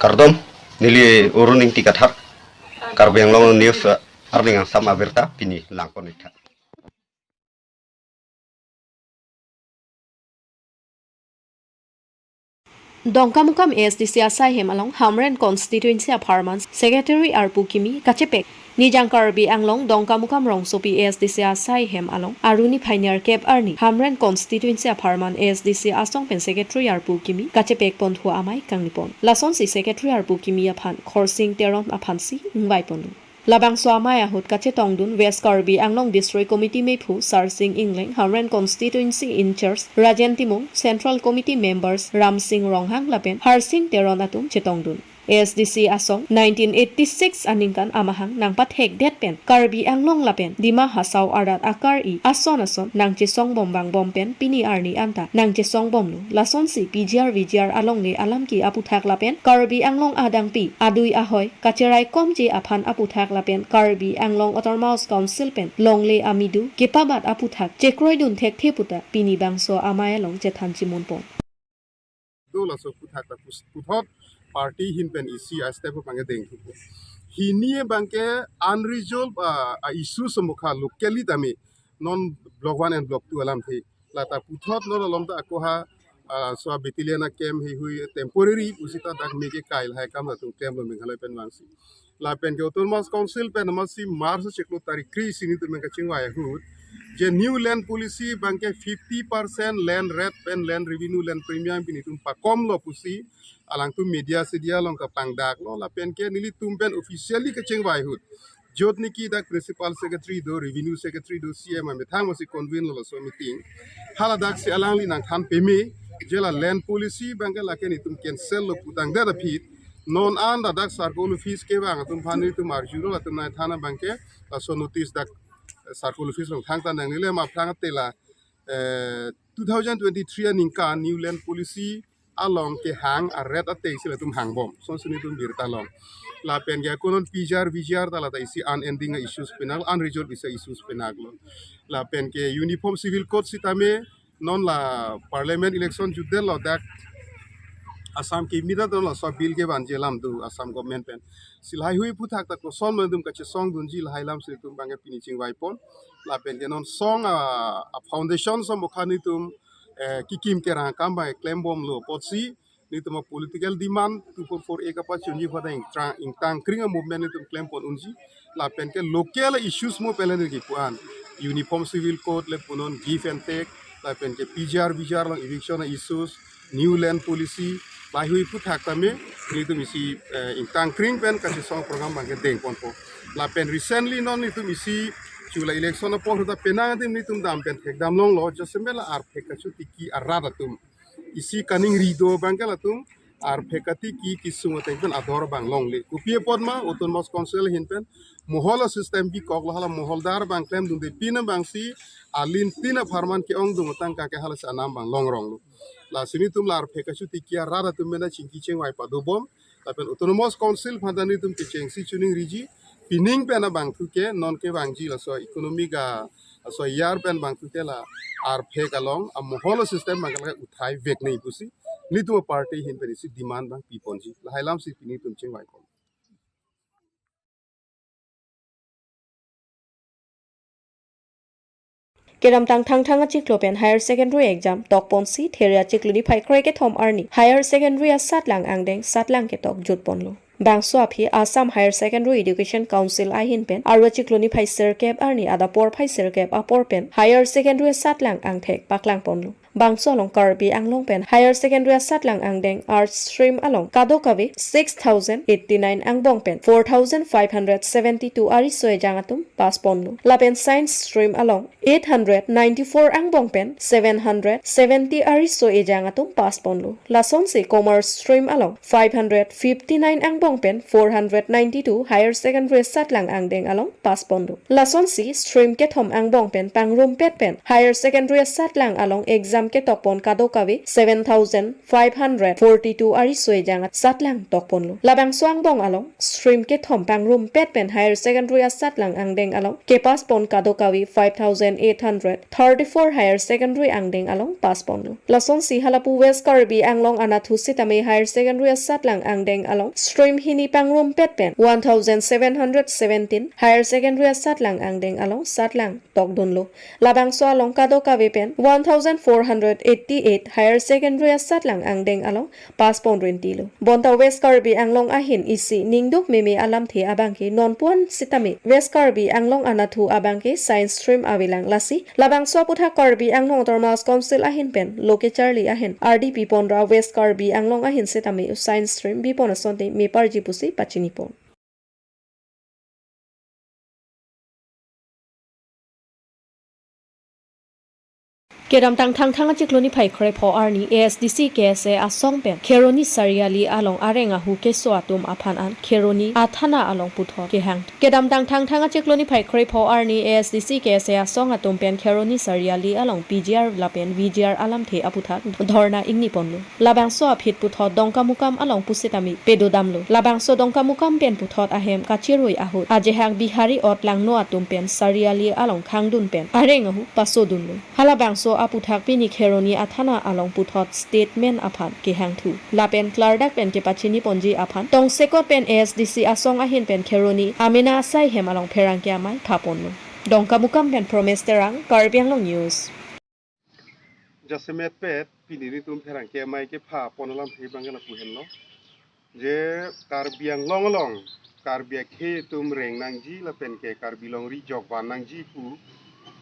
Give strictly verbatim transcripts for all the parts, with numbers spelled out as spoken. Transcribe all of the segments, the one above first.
Kardom, neli Arun Ingti Kathar, Karbi Anglong News, eh, arni angsam abirta pini langpon-iktha. Dongkamukam A S D C asai hem along Hamren constituency apharman secretary arpu kimi kachepek. Nijang Karbi Anglong Dongkamukam rongsopi A S D C asai hem along Aruni phainer kep arni Hamren constituency apharman A S D C asong pen secretary arpu kimi kachepek ponthu amei kangnipon. Lasonsi secretary arpu kimi aphan Khorsing Teron aphansi ingvaiponlo. Labangso amei ahut kachetongdun West Karbi Anglong District Committee mephu Sarsing Engleng, Hamren constituency in-charge Rajen Timung, Central Committee members Ramsing Ronghang lapen Harsing Teron atum chetongdun. A S D C asong nineteen eighty-six aningkan amahang nangpathekdet pen Karbi Anglong lapen Dima Hasao arat akari ason ason nangchesongbom vangbom pen pini arni anta nangchesongbomlo. Lasonsi P G R V G R alongle alam ke aputhak lapen Karbi Anglong adangpi adui ahoi kacheraikomji aphan aputhak lapen Karbi Anglong Autonomous Council pen longle amidu kepabat aputhak chekroidun thekthe puta pini bangso amei along chethan chimunpon. Do laso aputhak ta pus-, puthot party ahin pen isi a-step abangke dengthupo. Hini abangke unresolved, ah, ah, issues amokha locally tame non block one and block two alamthe. Lata puthot non alom ta ako ha, ah, so battalion a-camp heihui temporary pusita dak meke kailahai akam latum klemlo Meghalaya pen vangsi. Lapen ke Autonomous Council pen amatsi March chiklo tarik kre-isi nitum kachingvai ahut, je new land policy abangke fifty percent land rate pen land revenue land premium pini tum pakomlo pusi alangtum media sedia along kapangdaklo, lapen ke nelitum pen officially kachingvai ahut, jotniki dak principal secretary do, revenue secretary do, C M amethang amatsi convene lo laso meeting. Hala daksi alangli nangthan peme, je la land policy abangke lake nitum cancel lo putangdet aphi. Non an ladak circle office kevang atum aphan nitum arjulo, latum nangthan abangke laso notice dak circle office along thangta nangnilem aphrang atela, eh, two thousand twenty-three aningkan new land policy along kehang a-rate ateng si latum hangbom. Sonsi nitum birta long. Lapen ke ako non P G R V G R ta lata isi unending a-issues penang, unresolved isi a-issues penang lo. Lapen ke Uniform Civil Code sitame non la parliament election jutdetlo dak Assam kimi ta non laso bill kevanji alam do Assam government pen. Si lahaihui aputhak ta koson nitum kachesongdunji lahai alamsi nitum abangke pini chingvaipon. Lapen ke non song a, a-foundation amokha nitum, eh, kekim kerang akam abang klembomlo apotsi nitum a-political demand two four four A kapachunji aphan ingtang, ingtangkring a-movement nitum klempon unji. Lapen ke local issues mo pelen kepu-an, Uniform Civil Code le punon, give and take, lapen ke P G R V G R along eviction a-issues, new land policy, lahaihui aputhak tame nitum isi, eh, ingtangkring pen kachesong program abangke dengponpo. Lapen recently non nitum isi chula election apor ahut ta penang adim nitum dam pen thekdam longlo, jasemet la arphek kachotiki arat atum isi kaningri do abangke latum arphek katiki kesung ateng pen ador abang longle. Kopi apot ma Autonomous Council ahin pen mohol a-system bikoklo, hala moholdar abang klemdunde pin abangsi alintin apharman ke-ongdung atangka ke halasi anam abang longronglo. Lasi nitum la arphek kachotiki arat atum pen ta chingki chingvai padobom. Lapen Autonomous Council aphan ta nitum kechengsi chuningriji, pining pen abangthu ke non kevangji laso economic a, laso year pen abangthu ke la arphek along amohol a-system abangke la uthai veknei pusi nitum a-party ahin pen isi demand abang piponji. Lahai alamsi pini nitum chingvaipon. Kedamtang Thangthang achiklo pen higher secondary exam tokponsi There achiklo niphai kre-kethom arni higher secondary asatlang angdeng satlang ketok jutponlo. Bangso aphi Assam Higher Secondary Education Council ahin pen Aru achiklo niphai sirkep arni adap porphai sirkep apor pen higher secondary asatlang angthek paklangponlo. Bangso along Karbi Anglong pen higher secondary asatlang angdeng arts stream along kadokave six thousand eighty-nine angbong pen four thousand five hundred seventy-two ariso ejang atum pass ponlo. Lapen science stream along eight hundred ninety-four angbong pen seven hundred seventy ariso ejang atum pass ponlo. Lasonsi commerce stream along five hundred fifty-nine angbong pen four hundred ninety-two higher secondary asatlang angdeng along pass ponlo. Lasonsi stream kethom angbong pen pangrumpet pen higher secondary asatlang along exam ketokpon kadokave seven thousand five hundred forty-two ariso ejang asatlang tokponlo. Labangso angbong along stream kethom pangrumpet pen higher secondary asatlang angdeng along kepass pon kadokave five thousand eight hundred thirty-four higher secondary angdeng along pass ponlo. Lasonsi halapu West Karbi Anglong anatthu sitame higher secondary asatlang angdeng along stream hini pangrumpet pen one thousand seven hundred seventeen, higher secondary asatlang angdeng along satlang tokdunlo. Labangso along kadokave pen one thousand four hundred eighty-eight higher secondary asatlang angdeng along pass pon rentilo. Bonta West Karbi Anglong ahin isi ningduk meme alamthe abangke nonpuan sitame West Karbi Anglong anatthu abangke science stream avelang, lasi labangso aputhak Karbi Anglong Autonomous Council ahin pen lo kecharli ahin ardi piponra West Karbi Anglong ahin sitame science stream bipon asonte meparji pusi pachinipon. Kedamtang Thangthang achiklo niphai kre pho arni A S D C K S A asong pen Kheroni Sariali along areng ahu keso atum aphan an Kheroni athana along puthot kehang. Kedamtang Thangthang achiklo niphai kre pho arni A S D C K S A asong atum pen Kheroni Sariali along P G R lapen V G R alamthe aputhak dhorna ingniponlo. Labangso aphi puthot Dongkamukam along pusitame pedodamlo. Labangso Dongkamukam pen puthot ahem kachirui ahut ajehak Bihari ot langno atum pen Sariali along khangdun pen areng ahu pasodunlo. Halabangso aputhak pini Kheroni athana along puthot statement aphan kehangthu lapen klardak pen kepachiniponji aphan tongsekot pen A S D C asong ahin pen Kheroni amena asai hem along pherangke amei phaponlo. Dongkamukam pen Promes Terang, Karbi Anglong News. Jasemet pet pini nelitum pherangke amei kepha pon alamthe abangke lapu henlo. Je Karbi Anglong along Karbi akhei atum reng nangji lapen ke Karbi longri jokvan nangji pu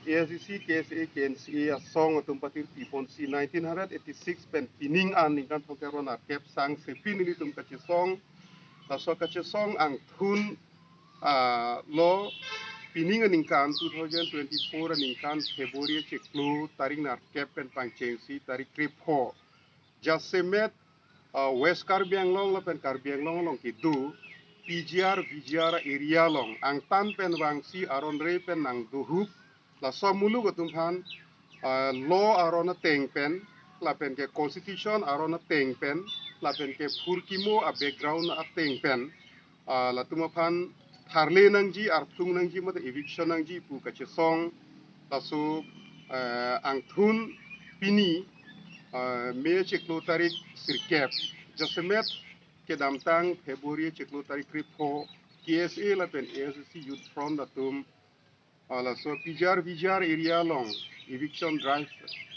A S D C, K S A, K N C A asong atum patirpi ponsi nineteen hundred eighty-six pen pining an ningkan thomkep ra nerkep sangse pini nelitum kachesong, laso kachesong angthun, ah, lo pining aningkan two thousand twenty-four aningkan February chiklo tarik nerkep pen pangchengsi tarik krepho jasemet, ah, West Karbi Anglong lapen Karbi Anglong along kedo P G R, V G R area along angtan pen vangsi aron re pen nangdohup, laso amuluk atum aphan, ah, law aron ateng pen, lapen ke constitution aron ateng pen, lapen ke phurkimo a-background ateng pen, ah, latum aphan tharle nangji, artung nangji, mate eviction nangji pu kachesong, laso, eh, angthun pini, eh, May chiklo tarik sirkep, jasemet kedamtang February chiklo tarik krepho, K S A lapen A S D C Youth Front atum, ah, laso P G R V G R area along eviction drive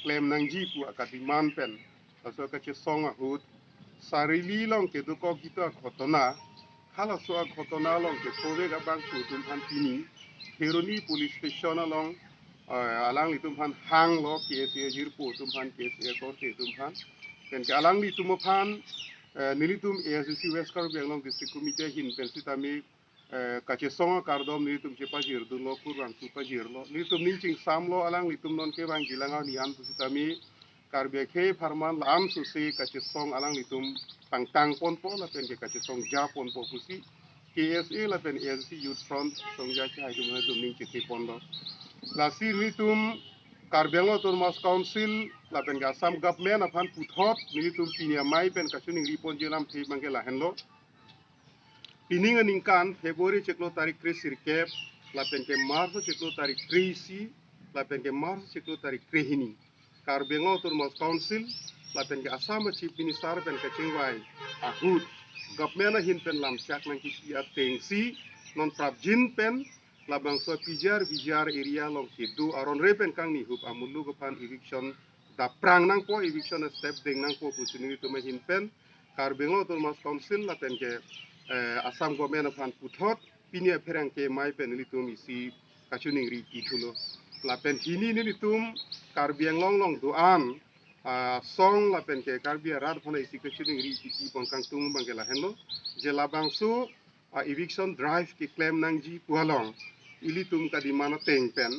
klem nangji pu akademand pen laso kachesong ahut Sariali along kedokok jitu aghotona, halaso aghotona along kephovek abangphu atum aphan pini Kheroni Police Station along, eh, alanglitum aphan hanglo, K S A ajirpo atum aphan, K S A akorte atum aphan. Pen ke alanglitum aphan, eh, nelitum A S D C West Karbi Anglong District Committee ahin pen sitame, eh, kachesong akardom nelitum chepajirdunlo, kurvangthu pajirlo. Nelitum ning chingsamlo, alanglitum non kevangji lang arni an pusitame Karbi akhei apharman la-an sose kachesong alanglitum pangtang ponpo lapen ke kachesong ja ponpo pusi K S A lapen A S D C Youth Front songja chehai atum nelitum ning chete ponlo. Lasi nelitum Karbi Anglong Autonomous Council lapen ke Assam Government aphan puthot nelitum pini amei pen kachiningri ponji alamthe abangke lahenlo. Pining aningkan February chiklo tarik kre sirkep, lapen ke March chiklo tarik kre isi, lapen ke March chiklo tarik kre hini, Karbi Anglong Autonomous Council lapen ke Assam a Chief Minister pen kachingvai ahut government ahin pen lamchak nangkipi atengsi non prapjin pen labangso P G R V G R area along kedo aron re pen kangnihup amuluk aphan eviction daprang nangpo, eviction step deng nangpo pusi nelitum ahin pen Karbi Anglong Autonomous Council lapen ke, eh, Assam Government aphan puthot pini apherangke amei pen nelitum isi kachiningri pithulo. Lapen hini nelitum Karbi Anglong along do-an, ah, asong lapen ke Karbi arat aphan isi kachiningri pipi pon kangtung abangke lahenlo. Je labangso, ah, eviction drive keklem nangji pu along ilitum kademand ateng pen,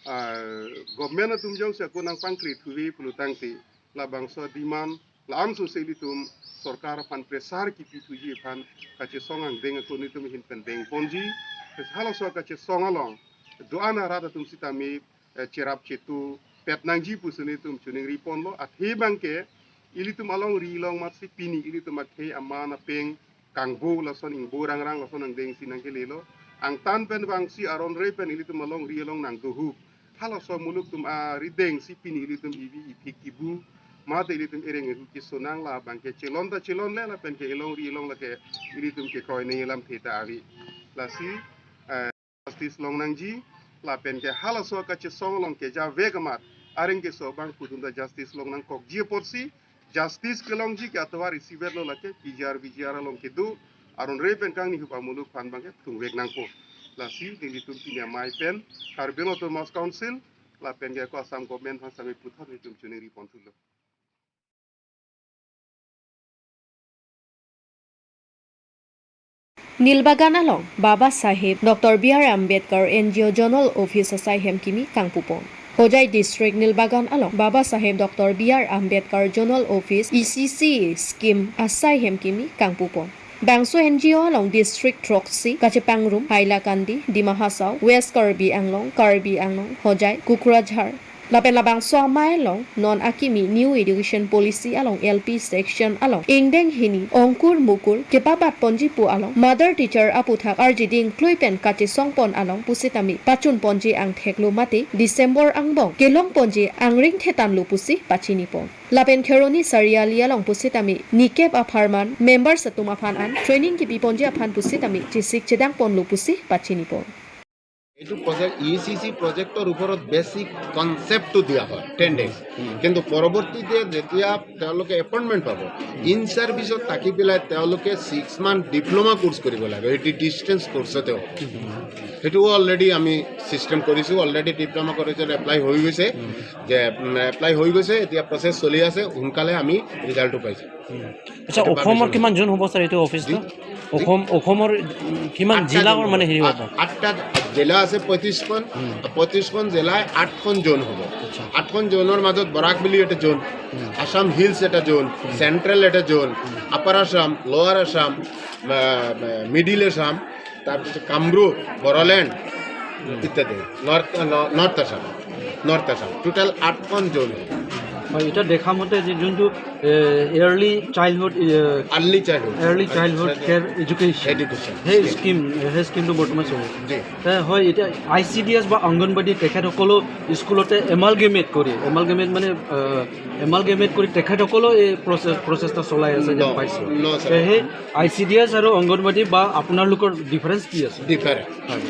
ah, government atum jongsi ako nangpangkre thuve pulotangte labangso demand la-an sose ilitum sorkar aphan pressure kipithuji aphan kachesong angdeng ako nelitum ahin pen dengponji. Halaso kachesong along do-an arat atum sitame, eh, cherap chetu, pet nangji pusi nelitum choningri ponlo. Athe abangke ilitum alongri along amatsi pini ilitum akhei aman apeng kangbo lason ingbo rangrang lason angdengsi nangkelelo. Angtan pen vangsi aron re pen ilitum alongri along nangdohu. Halaso amuluk atum aridengsi pini ilitum ivi iphik kibu mate ilitum ereng ehu kesonang, la abangke chelon ta chelonle lapenke elongri along lake ilitum kekroi nangji alamthe ta ave. Lasi, eh, justice long nangji, lapenke halaso kachesong along kejavek amat areng keso abang pudun ta justice long nangkokji apotsi, justice kelongji ke atovar isivet lo lake P G R, V G R along kedo, aron re pen kangni hup amuluk aphan abangke tungvek nangpo. Lasi nelitum pini amei pen Karbi Anglong Autonomous Council lapenke ako Assam government aphan sami puthot nelitum choningri ponthulo. Nilbagan along Baba Saheb Doctor B R Ambedkar N G O Zonal Office asaihem kimi kangpupon. Hojai District Nilbagan along Baba Saheb Doctor B R Ambedkar Zonal Office E C C scheme asaihem kimi kangpupon. Bangso N G O along district throksi kachepangrum Hailakandi, Dima Hasao, West Karbi Anglong, Karbi Anglong, Hojai, Kokrajhar, lapen labangso amei along non akimi New Education Policy along L P section along ingdeng hini ongkur mukur kepabat ponji pu along mother teacher aputhak arjiding klui pen kachesong pon along pusitame pachun ponji angthek lo mate December angbong kelong ponji angring thetan lo pusi pachini pon. Lapen Kheroni Sariali along pusitame nikep apharman members atum aphan an training kipi ponji aphan pusitame chesik chedang ponlo pusi pachini pon. এইটো প্ৰজেক্ট ই চি চি প্ৰজেক্টৰ ওপৰত বেচিক কনচেপ্টটো দিয়া হয় ten days. কিন্তু পৰৱৰ্তীতে যেতিয়া তেওঁলোকে এপইণ্টমেণ্ট পাব, ইন চাৰ্ভিচত থাকি পেলাই তেওঁলোকে ছিক্স মান্থ ডিপ্ল'মা কোৰ্চ কৰিব লাগে, এইটো ডিষ্টেঞ্চ কোৰ্চতে হ'ব। সেইটো অলৰেডি আমি ছিষ্টেম কৰিছোঁ, অলৰেডি ডিপ্ল'মা কলেজত এপ্লাই হৈ গৈছে। যে এপ্লাই হৈ গৈছে, এতিয়া প্ৰচেছ চলি আছে, সোনকালে আমি ৰিজাল্টটো পাইছোঁ। আচ্ছা, অসমৰ কিমান জন হ'ব ছাৰ এইটো অফিচটো? অসম অসমৰ কিমান জিলাৰ মানে হেৰি হ'ব? আঠটা জিলা আছে, পঁয়ত্ৰিশখন। পঁয়ত্ৰিশখন জিলাই আঠখন জ'ন হ'ব। আঠখন জ'নৰ মাজত বৰাক ভেলী এটা জ'ন, আছাম হিলছ এটা জ'ন, চেণ্ট্ৰেল এটা zone, upper Assam, lower Assam, middle Assam, তাৰপিছত কামৰূপ, বড়োলেণ্ড ইত্যাদি, north north Assam, north Assam, total আঠখন জ'ন হ'ব। হয়, এতিয়া দেখা মতে যে যোনটো uh, early childhood uh, early childhood early childhood care education education সেই স্কিম সেই স্কিমটো বৰ্তমান চলি আছে। জি। এ, হয়, এতিয়া আই চি ডি এছ বা অংগনবাদী তেখেতসকলো স্কুলতে এমালগেমেট কৰি এমালগেমেট মানে এমালগেমেট কৰি তেখেতসকলেও এই প্ৰচেছ প্ৰচেষ্টা চলাই আছে যেন No, পাইছোঁ। no, sir. তে সেই আই চি ডি এছ আৰু অংগনবাদী বা আপোনালোকৰ ডিফাৰেঞ্চ কি আছে? ডিফাৰেণ্ট।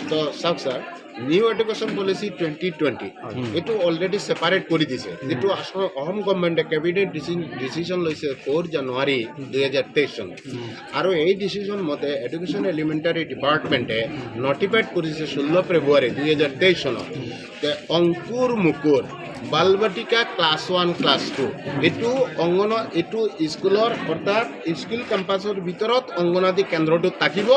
তো চাওক sir, new education policy twenty twenty এইটো অলৰেডি ছেপাৰেট কৰি দিছে, যিটো আছ- অসম গভৰ্ণমেণ্টে কেবিনেট ডিচিজন লৈছে ফ'ৰ জানুৱাৰী দুই হাজাৰ তেইছ চনত। আৰু এই ডিচিজন মতে এডুকেশ্যন এলিমেণ্টাৰী ডিপাৰ্টমেণ্টে নটিফাইড কৰিছে ষোল্ল ফেব্ৰুৱাৰী দুই হাজাৰ তেইছ চনত যে অংকুৰ মুকুৰ বালবাটিকা ক্লাছ ওৱান ক্লাছ টু এইটো অংগন এইটো স্কুলৰ অৰ্থাৎ স্কুল কেম্পাছৰ ভিতৰত অংগনাদী কেন্দ্ৰটো থাকিব।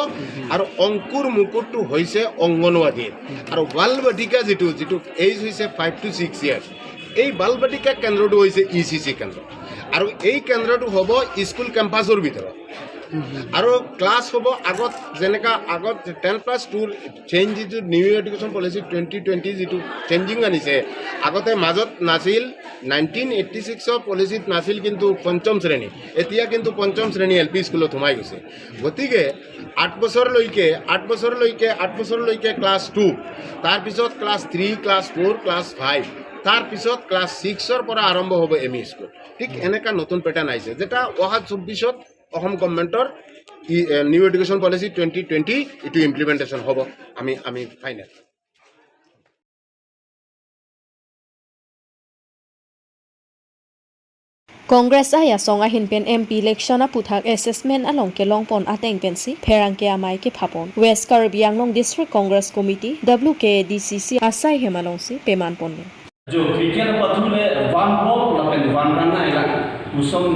আৰু অংকুৰ মুকুৰটো হৈছে অংগনবাদী আৰু বালবাটিকা যিটো যিটো এজ হৈছে ফাইভ টু ছিক্স ইয়াৰ্ছ, এই বালবাটিকা কেন্দ্ৰটো হৈছে ই চি চি কেন্দ্ৰ। আৰু এই কেন্দ্ৰটো হ'ব স্কুল কেম্পাছৰ ভিতৰত। আৰু ক্লাছ হ'ব আগত যেনেকা আগত টেন প্লাছ টুৰ চেঞ্জ যিটো new education policy twenty twenty যিটো চেঞ্জিং আনিছে, আগতে মাজত নাছিল, নাইনটিন এইটি ছিক্সৰ পলিচিত নাছিল কিন্তু পঞ্চম শ্ৰেণী, এতিয়া কিন্তু পঞ্চম শ্ৰেণী এল পি স্কুলত সোমাই গৈছে। গতিকে আঠ বছৰলৈকে আঠ বছৰলৈকে আঠ বছৰলৈকে ক্লাছ টু, তাৰপিছত class three, class four, class five, তাৰপিছত ক্লাছ ছিক্সৰ পৰা আৰম্ভ হ'ব এম ই স্কুল। ঠিক এনেকা নতুন পেটাৰ্ণ আহিছে, যেটা অহা চৌব্বিছত অসম গভৰ্ণমেণ্টৰ ই new education policy twenty twenty এইটো ইমপ্লিমেণ্টেশ্যন হ'ব। আমি আমি final Congress ayasong ahin pen M P election aputhak assessment along kelongpon ateng pensi pherangke amei kephapon. West Karbi Anglong District Congress Committee, W K A D C C asaihem alongsi pemanpon. जो क्रिकेट पथु ले one ball lapen one run aila kusong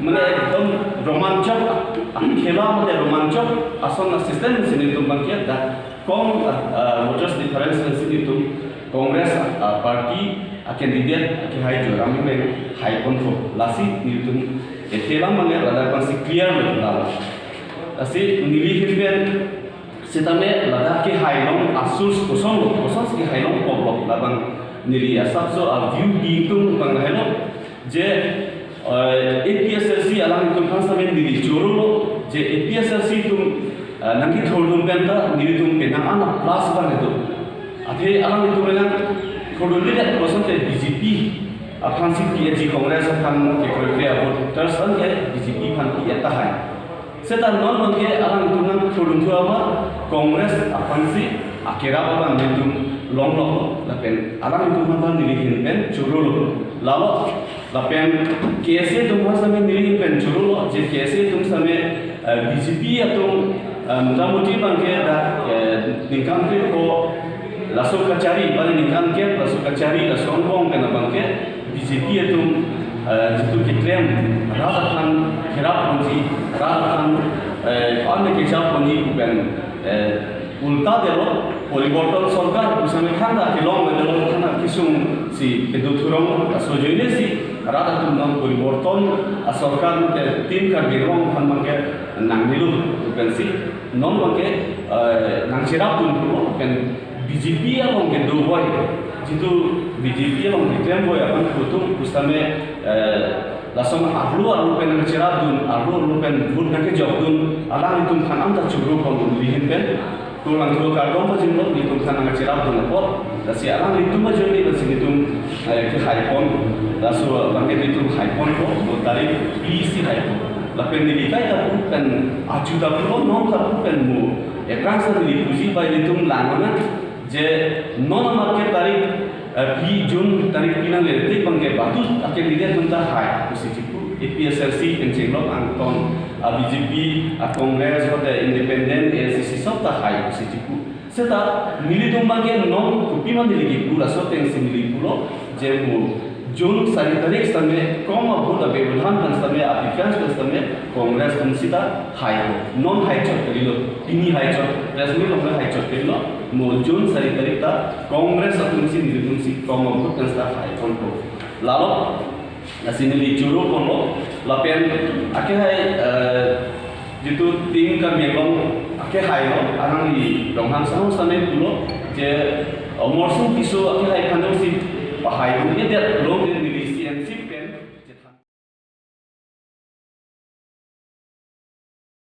mane ekdom romanchok, khela mane romanchok ason assistant sini tum bangkia da kong voters difference sini tum Congress party a candidate ke hai Joyram Engleng hai pon tho lasi nelitum ethe lam mane ladak pon si clear lo la. Lasi neli hin pen sitame ladak ke hai long asus kosong lo, kosong si hai long pok lo labang Neli asapso a-view pi tung bang helo je, eh, A P H L C alanglitum aphan sitame neli chorolo je A P H L C atum, eh, nangkethurdun pen ta nelitum penang an a-plus bang itu. Athe alanglitum nangthurdundedet kosonte B J P aphansi pi-etji, Congress aphan kekroikre a-voters an ke B J P aphan pi-et tahai. Seta non non ke alanglitum nangthurdun thu ama Congress aphansi akerap abang nelitum longlo, lapen alanglitum aphan neli ahin pen chorolo. Lalo, lapen K S A atum aphan sitame neli ahin pen chorolo, je K S A atum sitame, eh, B J P atum, eh, motamuti bang ke dak, eh, ningkan kre-pho laso kachari, bali ningkan kep laso kachari, laso angbong pen abang ke B J P atum, eh, jitu keklem, rat aphan kerap ponji, rat aphan, eh, ko-an kejap ponji pen, eh, ulta delo, poriborton sorkar pu sitame thangta kelong delo, thangta kesung si kedo thurong, laso ajoine si rat atum non poriborton a-sorkar te Team Karbi Anglong aphan bang ke nangnelo pensi non bang ke, eh, nangcherapdun pu pen B J P along kedo boi, jitu B J P along keklem boi aphan putum pu sitame, eh, lason arlo arlo pen nangcherapdun, arlo arlo pen vote nangkejokdun, alanglitum aphan anta choro pon neli ahin pen. Kurvangthu kardom pajinlo, nelitum aphan nangcherapdun apot, lasi alanglitum ajoine lasi nelitum, eh, kehai pon, laso bang ke nelitum hai ponpo, mo tarik phli si hai pon. Lapen neli kaita pu pen, achu ta pulo, non ta pu pen mo, aphrangsi neli puji bai nelitum lang mana, je non amat ke tarik, eh, phli, June tarik phli nangle tik bang ke batut a-candidate atum ta hai pusi chipu, A P H L C, Penching Lok, Angtong, a-B J P, a-Congress, hote Independent, A I C C sop ta hai pusi chipu. Seta nelitum bang ke non kopima neli kipu, laso atengsi neli pulo, je mo June sari tarik sitame kom a-vote a-bebodhan pen sitame, a-difference pen sitame Congress atum sita haipo. Non haichot kalilo, pini haichot, press meet along haichot kalilo, mo June sari tarik ta Congress atumsi nelitumsi kom a-vote pen sita hai ponpo. Lalo, lasi neli choro ponlo, lapen akehai, eh, jitu Team Karbi Anglong akehailo, alangli Ronghang Sangho sitame pulo, je Amarsing Tisso akehai aphan si pahai un-edet pulote neli C N C pen